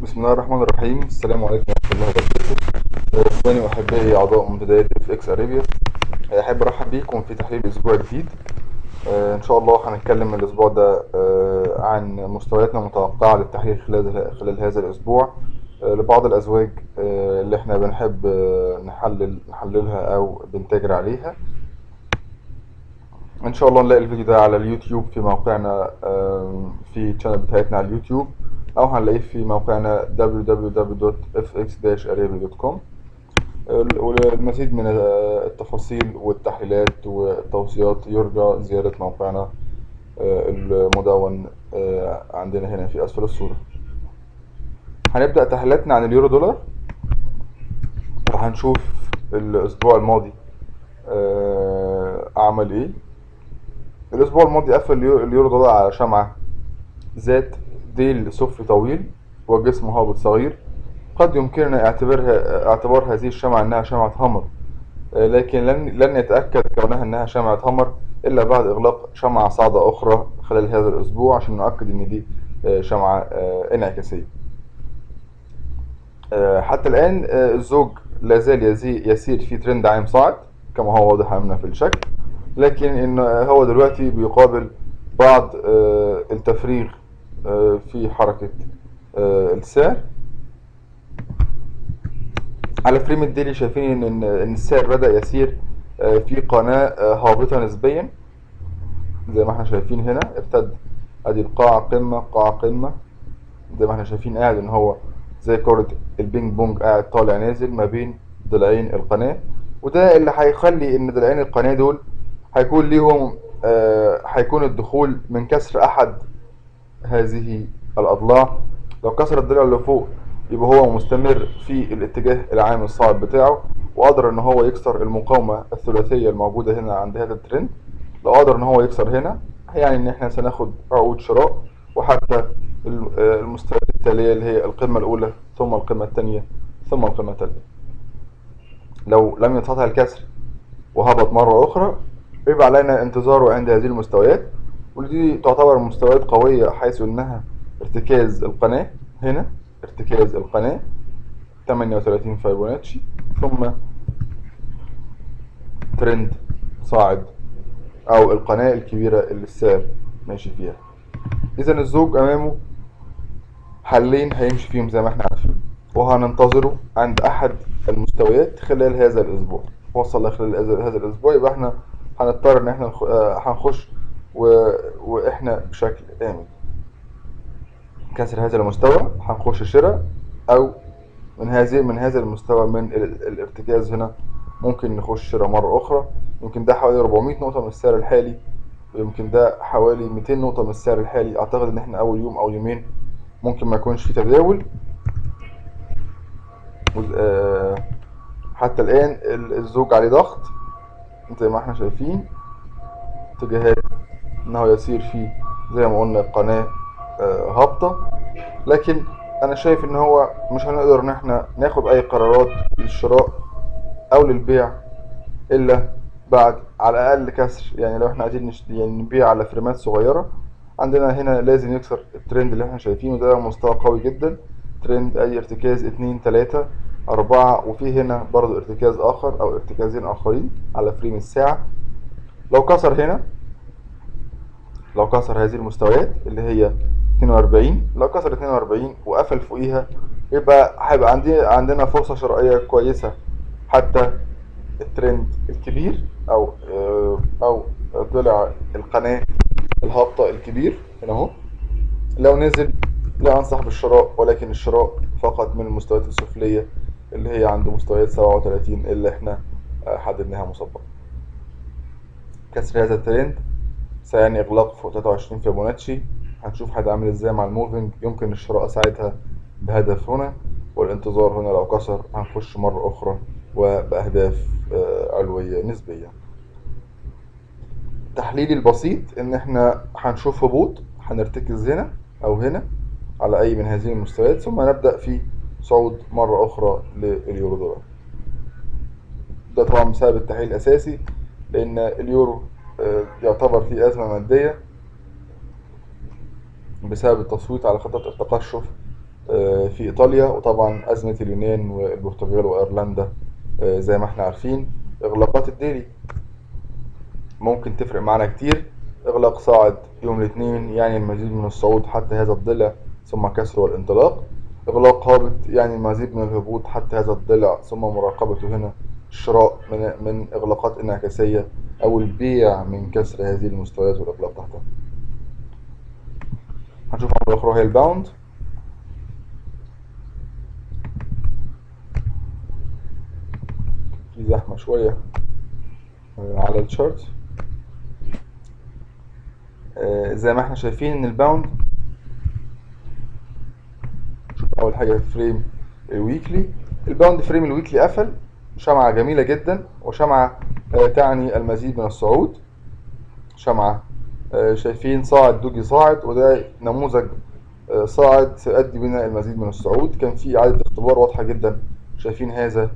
بسم الله الرحمن الرحيم. السلام عليكم ورحمة الله وبركاته. إخواني وأحبائي أعضاء منتديات FX Arabia، أحب أرحب بيكم في تحليل أسبوع جديد. إن شاء الله هنتكلم الأسبوع ده عن مستوياتنا المتوقعة للتحليل خلال هذا الأسبوع، لبعض الأزواج اللي احنا بنحب نحللها أو بنتاجر عليها. إن شاء الله نلاقي الفيديو ده على اليوتيوب في موقعنا، في ال channel بتاعتنا على اليوتيوب، أو هنلاقيه في موقعنا www.fx-arabia.com. وللمزيد من التفاصيل والتحليلات والتوصيات يرجى زيارة موقعنا المدون عندنا هنا في أسفل الصورة. هنبدأ تحليلاتنا عن اليورو دولار، وهنشوف الأسبوع الماضي عمل إيه. الأسبوع الماضي قفل اليورو دولار على شمعة ذات ديل سفلي طويل وجسم هابط صغير. قد يمكننا اعتبار هذه الشمعة أنها شمعة hammer، لكن لن يتأكد كونها أنها شمعة hammer إلا بعد إغلاق شمعة صاعدة أخرى خلال هذا الأسبوع عشان نؤكد أن دي شمعة انعكاسية. حتى الآن الزوج لا زال يسير في ترند عام صاعد كما هو واضح أمامنا في الشكل، لكن إن هو دلوقتي بيقابل بعض التفريغ في حركة السعر. على frame ال daily شايفين إن السعر بدأ يسير في قناة هابطة نسبيا زي ما احنا شايفين هنا. ارتد ادي القاع قمة قاع قمة زي ما احنا شايفين، قاعد ان هو زي كرة البينج بونج قاعد طالع نازل ما بين ضلعين القناة، وده اللي هيخلي ان ضلعين القناة دول هيكون ليهم هيكون الدخول من كسر احد هذه الاضلاع. لو كسر الضلع اللي فوق يبقى هو مستمر في الاتجاه العام الصاعد بتاعه، وقدر ان هو يكسر المقاومة الثلاثية الموجودة هنا عند هذا الترند. لو قدر ان هو يكسر هنا يعني ان احنا سناخد عقود شراء، وحتى المستويات التالية اللي هي القمة الأولى ثم القمة الثانية ثم القمة الثالثة. لو لم يستطع الكسر وهبط مرة أخرى يبقى علينا انتظاره عند هذه المستويات، ودي تعتبر مستويات قوية حيث إنها ارتكاز القناة هنا، ارتكاز القناة 38 فايبوناتشي، ثم ترند صاعد أو القناة الكبيرة اللي السعر ماشي فيها. إذا الزوج أمامه حلين هيمشي فيهم زي ما احنا عارفين، وهننتظره عند أحد المستويات خلال هذا الأسبوع. وصل لخلال هذا الأسبوع يبقى احنا هنضطر إن احنا هنخش وإحنا بشكل آمن. كسر هذا المستوى هنخش شراء، أو من هذا المستوى من الارتكاز هنا ممكن نخش شراء مرة أخرى. يمكن ده حوالي 400 نقطة من السعر الحالي، ويمكن ده حوالي 200 نقطة من السعر الحالي. أعتقد إن إحنا أول يوم أو يومين ممكن ما يكونش في تداول. حتى الآن الزوج عليه ضغط زي ما احنا شايفين، اتجاهات إنه يسير في زي ما قلنا القناة هابطة، لكن أنا شايف إن هو مش هنقدر إن احنا ناخد أي قرارات للشراء أو للبيع إلا بعد على الأقل كسر. يعني لو احنا عايزين نبيع على فريمات صغيرة، عندنا هنا لازم يكسر الترند اللي احنا شايفينه ده، مستوى قوي جدا، ترند أي ارتكاز 2 3 4، وفي هنا برضو ارتكاز آخر أو ارتكازين آخرين على frame الساعة. لو كسر هنا، لو كسر هذه المستويات اللي هي 42، لو كسر 42 وقفل فوقيها يبقى هيبقى عندنا فرصة شرائية كويسة حتى الترند الكبير أو ضلع القناة الهابطة الكبير هنا أهو. لو نزل لا أنصح بالشراء، ولكن الشراء فقط من المستويات السفلية اللي هي عند مستويات 37 اللي احنا حددناها مسبقا. كسر هذا الترند سيعني إغلاق فوق 23 فيبوناتشي. هنشوف هيتعامل ازاي مع ال moving. يمكن الشراء ساعتها بهدف هنا، والانتظار هنا لو كسر هنخش مرة أخرى وبأهداف علوية نسبية. تحليلي البسيط إن احنا هنشوف هبوط، هنرتكز هنا أو هنا على أي من هذه المستويات، ثم نبدأ في صعود مرة أخرى لليورو دولار. ده طبعا بسبب التحليل الأساسي، لأن اليورو يعتبر فيه أزمة مادية بسبب التصويت على خطة التقشف في إيطاليا، وطبعا أزمة اليونان والبرتغال وأيرلندا زي ما احنا عارفين. إغلاقات ال daily ممكن تفرق معنا كتير. إغلاق صاعد يوم الاثنين يعني المزيد من الصعود حتى هذا الضلع ثم كسره والانطلاق. إغلاق هابط يعني المزيد من الهبوط حتى هذا الضلع ثم مراقبته هنا، الشراء من إغلاقات انعكاسية أو البيع من كسر هذه المستويات والإغلاق تحتها. هنشوف عملة أخرى وهي ال pound. في زحمة شوية على ال chart. زي ما احنا شايفين ان ال pound، شوف اول حاجة frame ال weekly، ال pound frame ال weekly قفل شمعة جميلة جدا، وشمعة تعني المزيد من الصعود. شمعة شايفين صاعد doji صاعد، وده نموذج صاعد سيؤدي بنا المزيد من الصعود. كان في إعادة اختبار واضحة جدا، شايفين هذا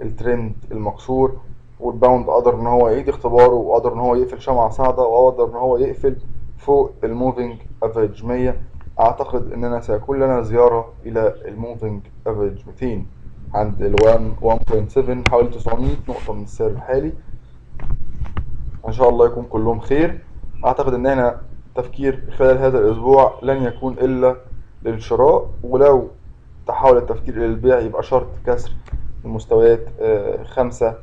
الترند المكسور، وال pound قدر ان هو يعيد اختباره، وقدر ان هو يقفل شمعة صاعدة، وقدر ان هو يقفل فوق ال moving average 100. اعتقد اننا سيكون لنا زيارة الى ال moving average 200 عند ال 1.7، حوالي 900 نقطة من السعر الحالي. ان شاء الله يكون كلهم خير. اعتقد ان احنا تفكير خلال هذا الاسبوع لن يكون الا للشراء، ولو تحول التفكير الى البيع يبقى شرط كسر المستويات 5،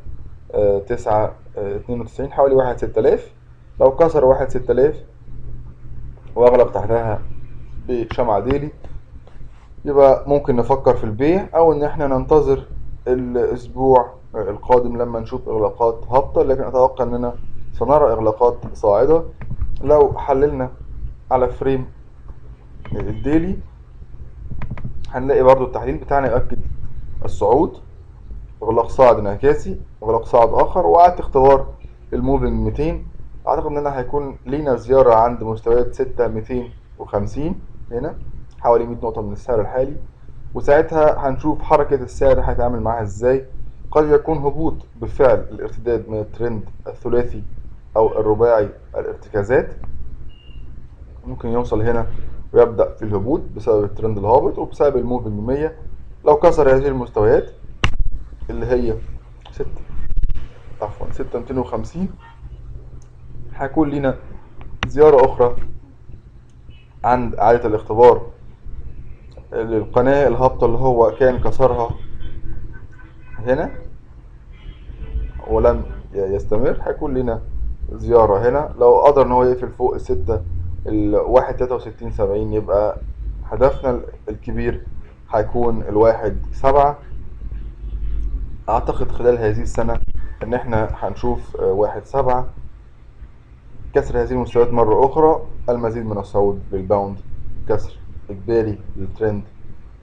9، 92، حوالي 1.6000. لو كسر 1.6000 واغلق تحتها بشمعة daily يبقى ممكن نفكر في البيع، او ان احنا ننتظر الاسبوع القادم لما نشوف اغلاقات هابطة، لكن اتوقع اننا سنرى اغلاقات صاعدة. لو حللنا على frame ال daily هنلاقي برضو التحليل بتاعنا يؤكد الصعود، اغلاق صاعد انعكاسي، اغلاق صاعد اخر، وقعدت اختبار ال moving 200. اعتقد اننا هيكون لينا زيارة عند مستويات 6250 هنا، حوالي 100 نقطة من السعر الحالي، وساعتها هنشوف حركة السعر هيتعامل معاها ازاي. قد يكون هبوط بفعل الارتداد من الترند الثلاثي او الرباعي الارتكازات، ممكن يوصل هنا ويبدأ في الهبوط بسبب الترند الهابط وبسبب ال moving 100. لو كسر هذه المستويات اللي هي ستة، عفوا، ستة ميتين وخمسين، هيكون لينا زيارة أخرى عند إعادة الاختبار للقناة الهابطة اللي هو كان كسرها هنا ولم يستمر. هيكون لنا زيارة هنا، لو قدر إن هو يقفل فوق الستة الواحد تلاتة وستين سبعين يبقى هدفنا الكبير هيكون 1.7. أعتقد خلال هذه السنة إن إحنا هنشوف 1.7. كسر هذه المستويات مرة أخرى، المزيد من الصعود لل pound، كسر إجباري للترند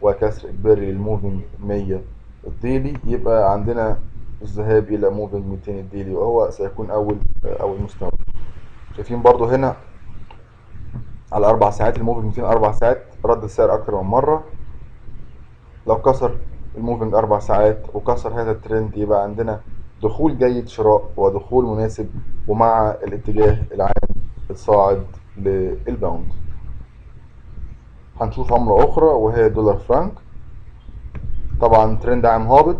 وكسر إجباري لل moving 100 ال daily، يبقى عندنا الذهاب إلى moving 200 ال daily، وهو سيكون أول مستوى. شايفين برضو هنا على 4 ساعات ال moving 200 4 ساعات رد السعر أكتر من مرة. لو كسر ال moving 4 ساعات وكسر هذا الترند يبقى عندنا دخول جيد شراء ودخول مناسب ومع الاتجاه العام الصاعد لل pound. هنشوف عملة أخرى وهي دولار فرانك. طبعا ترند عام هابط،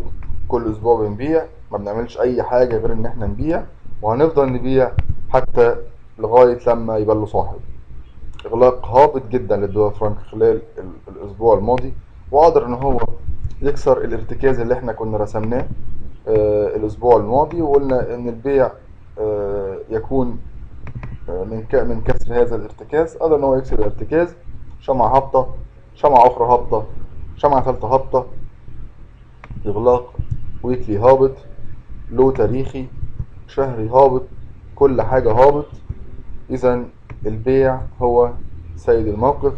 كل أسبوع بنبيع، ما بنعملش أي حاجة غير إن إحنا نبيع، وهنفضل نبيع حتى لغاية لما يبقى له صاحب. إغلاق هابط جدا للدولار فرانك خلال الأسبوع الماضي، وقدر إن هو يكسر الارتكاز اللي إحنا كنا رسمناه الأسبوع الماضي، وقلنا إن البيع يكون من كسر هذا الارتكاز. قدر إن هو يكسر الارتكاز، شمعة هابطة، شمعة أخرى هابطة، شمعة ثالثة هابطة، إغلاق weekly هابط، low تاريخي، شهري هابط، كل حاجة هابط. إذا البيع هو سيد الموقف.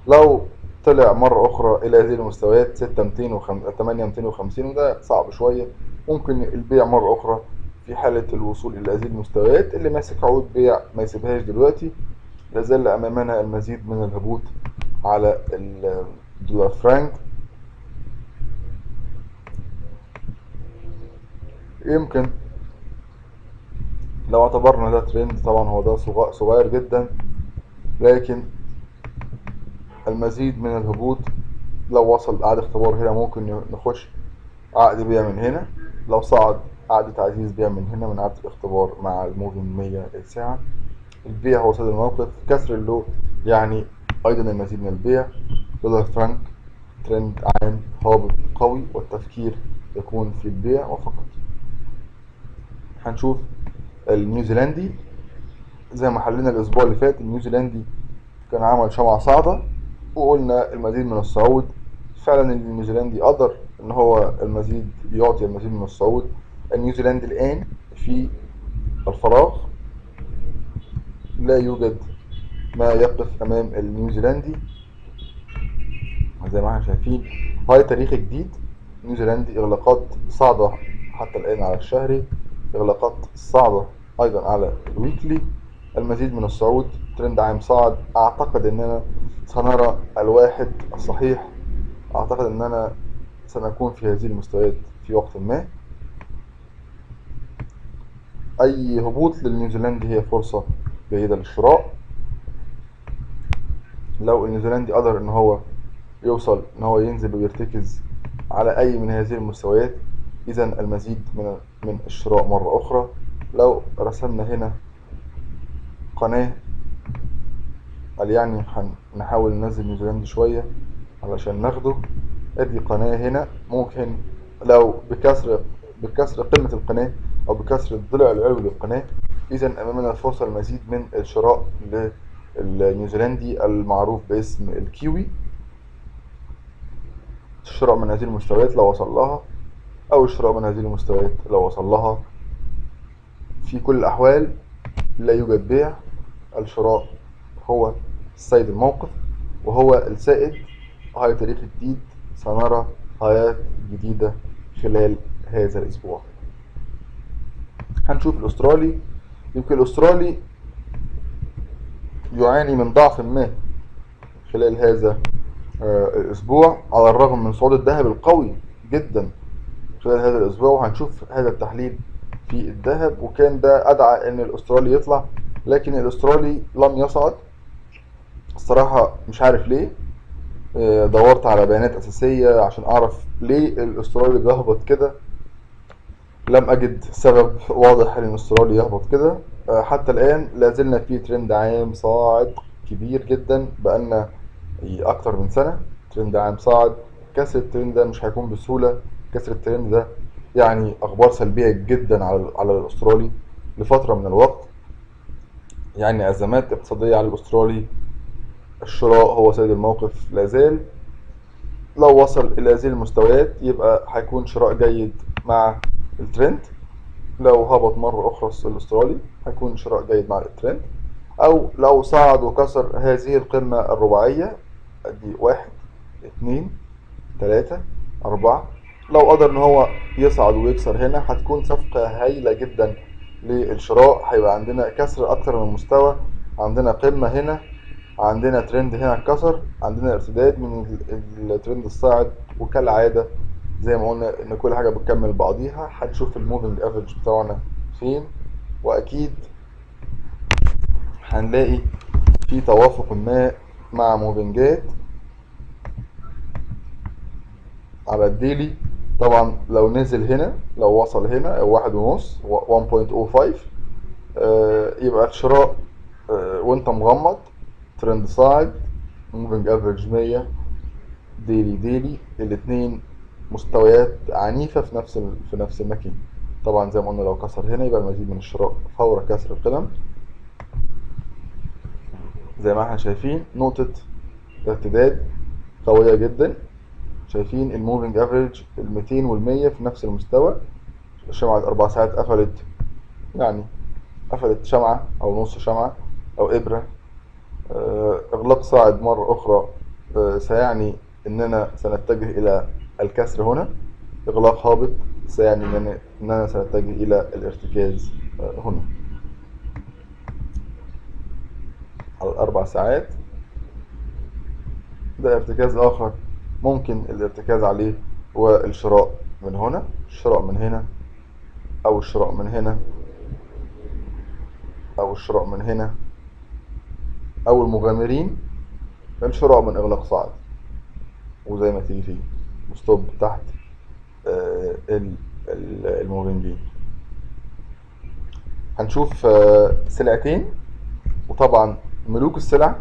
لو طلع مرة أخرى إلى هذه المستويات ستة ميتين تمانية ميتين وخمسين، وده صعب شوية، ممكن البيع مرة أخرى في حالة الوصول إلى هذه المستويات. اللي ماسك عقود بيع ما يسيبهاش دلوقتي، لازال أمامنا المزيد من الهبوط على الدولار فرانك. يمكن لو اعتبرنا ده ترند، طبعا هو ده صغير جدا، لكن المزيد من الهبوط لو وصل عقد اختبار هنا ممكن نخش عقد بيع من هنا، لو صعد عقد تعزيز بيع من هنا من عقد الاختبار مع ال moving 100 الساعة. البيع هو سيد الموقف، كسر ال low يعني أيضا المزيد من البيع. دولار فرنك ترند عام هابط قوي، والتفكير يكون في البيع وفقط. هنشوف النيوزيلندي زي ما حلينا الأسبوع اللي فات. النيوزيلندي كان عمل شمعة صاعدة وقلنا المزيد من الصعود. فعلا النيوزيلندي قدر ان هو المزيد، يعطي المزيد من الصعود. النيوزيلندي الآن في الفراغ، لا يوجد ما يقف أمام النيوزيلندي زي ما احنا شايفين. high تاريخ جديد، نيوزيلندي إغلاقات صاعدة حتى الآن على الشهري، إغلاقات صاعدة أيضا على ال weekly، المزيد من الصعود، ترند عام صاعد. أعتقد أننا سنرى الواحد الصحيح، أعتقد أننا سنكون في هذه المستويات في وقت ما. أي هبوط للنيوزيلندي هي فرصة جيدة للشراء. لو النيوزيلندي قدر إن هو يوصل إن هو ينزل ويرتكز على أي من هذه المستويات، إذا المزيد من الشراء مرة أخرى. لو رسمنا هنا قناة، قال يعني هنحاول ننزل نيوزيلندي شوية علشان ناخده. ادي قناة هنا، ممكن لو بكسر قمة القناة أو بكسر الضلع العلوي للقناة، إذا أمامنا الفرصة المزيد من الشراء للنيوزيلندي المعروف باسم الكيوي. الشراء من هذه المستويات لو وصل لها، أو الشراء من هذه المستويات لو وصل لها. في كل الأحوال لا يوجد بيع، الشراء هو السيد الموقف وهو السائد. high تاريخ جديد، سنرى هايات جديدة خلال هذا الأسبوع. هنشوف الأسترالي. يمكن الأسترالي يعاني من ضعف ما خلال هذا الأسبوع، على الرغم من صعود الذهب القوي جدا خلال هذا الأسبوع، وهنشوف هذا التحليل في الذهب. وكان ده أدعى إن الأسترالي يطلع، لكن الأسترالي لم يصعد. الصراحة مش عارف ليه، دورت على بيانات أساسية عشان أعرف ليه الأسترالي بيهبط كده، لم أجد سبب واضح إن الأسترالي يهبط كده. حتى الآن لازلنا في ترند عام صاعد كبير جدا، بقالنا أكتر من سنة ترند عام صاعد. كسر الترند ده مش هيكون بسهولة، كسر الترند ده يعني أخبار سلبية جدا على الأسترالي لفترة من الوقت، يعني أزمات اقتصادية على الأسترالي. الشراء هو سيد الموقف لازال. لو وصل إلى هذه المستويات يبقى هيكون شراء جيد مع الترند. لو هبط مرة أخرى الأسترالي هيكون شراء جيد مع الترند، أو لو صعد وكسر هذه القمة الرباعية دي 1 2 3 4، لو قدر إن هو يصعد ويكسر هنا هتكون صفقة هايلة جدا للشراء. هيبقى عندنا كسر أكتر من مستوى، عندنا قمة هنا، عندنا ترند هنا اتكسر، عندنا ارتداد من الترند الصاعد. وكالعادة زي ما قلنا إن كل حاجة بتكمل بعضيها. هنشوف ال moving average بتاعنا فين، وأكيد هنلاقي في توافق ما مع moving ات على ال daily. طبعا لو نزل هنا، لو وصل هنا واحد ونص، 1.05، يبقى الشراء، وانت مغمض، ترند صاعد، moving average 100، daily، الاتنين مستويات عنيفة في نفس المكان. طبعا زي ما قلنا لو كسر هنا يبقى المزيد من الشراء فور كسر القمم. زي ما احنا شايفين نقطة ارتداد قوية جدا، شايفين ال moving average الميتين والمية في نفس المستوى. شمعة 4 ساعات قفلت، يعني قفلت شمعة أو نص شمعة أو إبرة. إغلاق صاعد مرة أخرى، سيعني إننا سنتجه إلى الكسر هنا. إغلاق هابط سيعني إننا سنتجه إلى الارتكاز، هنا على الأربع ساعات. ده ارتكاز آخر ممكن الارتكاز عليه، والشراء من هنا، الشراء من هنا، أو الشراء من هنا، أو الشراء من هنا، أو المغامرين الشراء من إغلاق صاعد. وزي ما تيجي تيجي stop تحت ال moving ين. هنشوف سلعتين، وطبعا ملوك السلع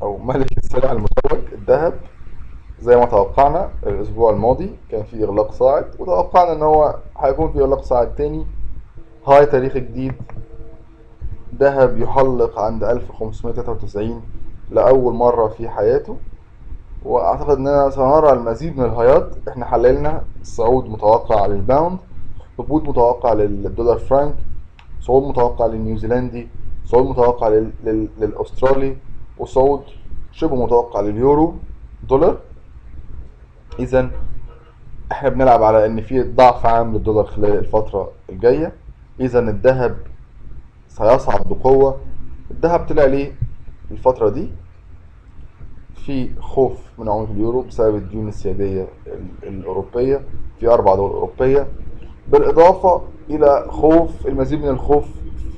او ملك السلع المتوج الذهب. زي ما توقعنا الاسبوع الماضي كان في اغلاق صاعد، وتوقعنا ان هو هيكون في اغلاق صاعد تاني، high تاريخ جديد، ذهب يحلق عند 1593 لأول مرة في حياته. وأعتقد أننا سنرى المزيد من ال high ات. احنا حللنا صعود متوقع لل pound، هبوط متوقع للدولار فرانك، صعود متوقع للنيوزيلندي، صعود متوقع للأسترالي، وصعود شبه متوقع لليورو دولار. إذا احنا بنلعب على ان في ضعف عام للدولار خلال الفترة الجاية. إذا الذهب سيصعد بقوة. الذهب طلع ليه الفترة دي؟ في خوف من عملة اليورو بسبب الديون السيادية الأوروبية في 4 دول أوروبية، بالإضافة إلى المزيد من الخوف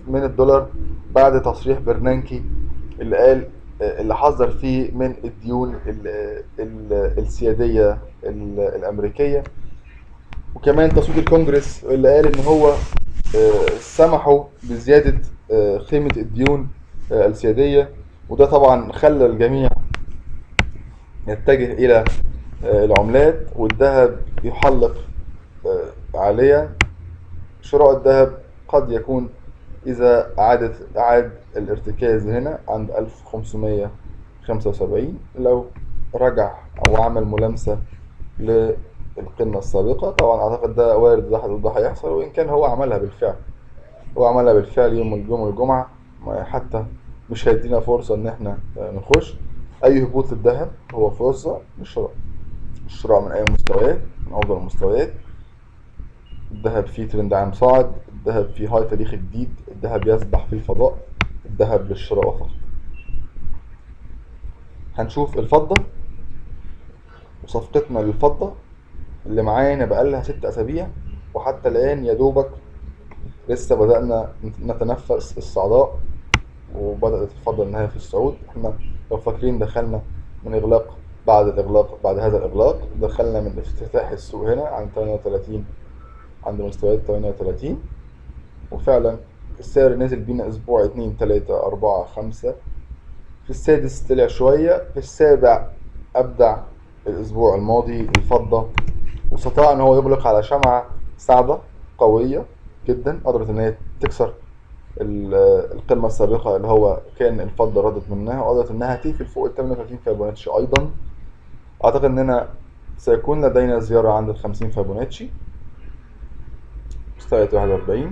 من الدولار بعد تصريح برنانكي اللي حذر فيه من الديون السيادية الأمريكية، وكمان تصويت الكونجرس اللي قال إن هو سمحوا بزيادة قيمة الديون السيادية، وده طبعا خلى الجميع يتجه إلى العملات، والذهب يحلق عاليا. شراء الذهب قد يكون إذا أعاد الارتكاز هنا عند 1575، لو رجع أو عمل ملامسة للقمة السابقة. طبعا أعتقد ده وارد، ده هيحصل، وإن كان هو عملها بالفعل، هو عملها بالفعل يوم الجمعة، حتى مش هيدينا فرصة إن إحنا نخش. أي هبوط للذهب هو فرصة للشراء، الشراء من أي مستويات، من أفضل المستويات. الذهب فيه ترند عام صاعد، الذهب فيه هاي تاريخ جديد، الذهب يسبح في الفضاء، الذهب للشراء فقط. هنشوف الفضة وصفقتنا للفضة اللي معانا بقالها 6 أسابيع، وحتى الآن يا دوبك لسه بدأنا نتنفس الصعداء، وبدأت الفضة إنها في الصعود. احنا لو فاكرين دخلنا من إغلاق بعد الإغلاق، بعد هذا الإغلاق دخلنا من افتتاح السوق هنا عند 38، عند مستويات 38، وفعلا السعر نزل بينا أسبوع 2 3 4 5، في السادس طلع شوية، في السابع أبدع الأسبوع الماضي الفضة، واستطاع إن هو يغلق على شمعة صاعدة قوية جدا، قدرت إن هي تكسر القمة السابقة اللي هو كان الفضة ردت منها، وقدرت إنها تقفل فوق ال 38 فيبوناتشي أيضا. أعتقد إننا سيكون لدينا زيارة عند ال 50 فيبوناتشي مستويات 41،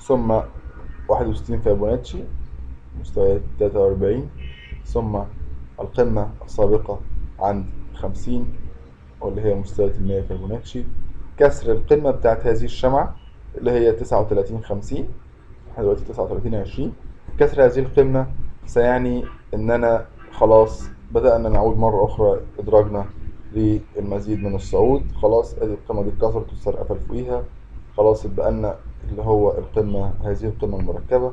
ثم 61 فيبوناتشي مستويات 43، ثم القمة السابقة عند 50 واللي هي مستويات المية فيبوناتشي. كسر القمة بتاعت هذه الشمعة اللي هي 39.50، احنا دلوقتي 39.20، كسر هذه القمة سيعني إننا خلاص بدأنا نعود مرة أخرى إدراجنا للمزيد من الصعود. خلاص ادي القمة دي اتكسرت والسعر قفل فوقيها، خلاص اتبقى لنا اللي هو القمة، هذه القمة المركبة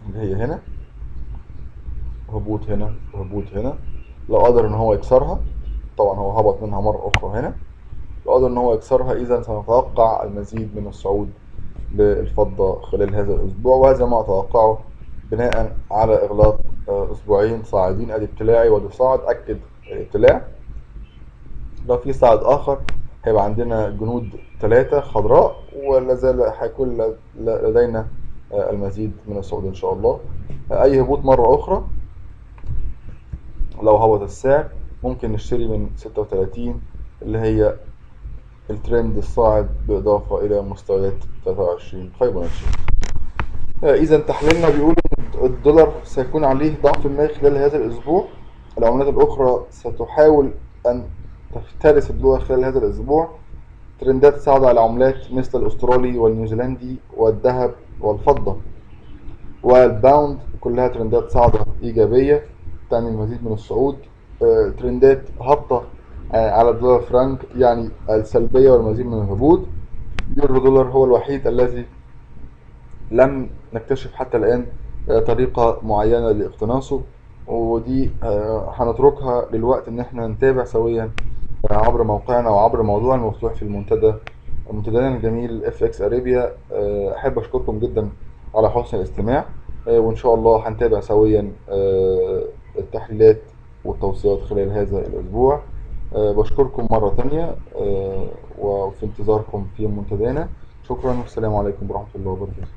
اللي هي هنا، هبوط هنا وهبوط هنا. لو قدر إن هو يكسرها، طبعا هو هبط منها مرة أخرى هنا، لو قدر إن هو يكسرها إذا سنتوقع المزيد من الصعود للفضة خلال هذا الأسبوع، وهذا ما أتوقعه بناء على إغلاق أسبوعين صاعدين. أدي ابتلاعي وأدي صاعد، أكد الابتلاع. لو في صاعد آخر هيبقى عندنا جنود 3 خضراء، ولا زال هيكون لدينا المزيد من الصعود إن شاء الله. أي هبوط مرة أخرى لو هبط السعر ممكن نشتري من 36 اللي هي الترند الصاعد بإضافة إلى مستويات 23 فيبوناتشي. إذا تحليلنا بيقول إن الدولار سيكون عليه ضعف ما خلال هذا الأسبوع. العملات الأخرى ستحاول أن تفترس الدولار خلال هذا الأسبوع. ترندات صاعدة على عملات مثل الأسترالي والنيوزيلندي والذهب والفضة وال pound، كلها ترندات صاعدة إيجابية تعني المزيد من الصعود. ترندات هابطة على الدولار فرانك يعني السلبية والمزيد من الهبوط. يورو دولار هو الوحيد الذي لم نكتشف حتى الآن طريقة معينة لاقتناصه. ودي هنتركها للوقت ان احنا نتابع سويا عبر موقعنا وعبر موضوع المفتوح في المنتدى، منتدانا الجميل FX Arabia. احب اشكركم جدا على حسن الاستماع، وان شاء الله هنتابع سويا التحليلات والتوصيات خلال هذا الاسبوع. بشكركم مرة تانية، وفي انتظاركم في منتدانا. شكرا والسلام عليكم ورحمة الله وبركاته.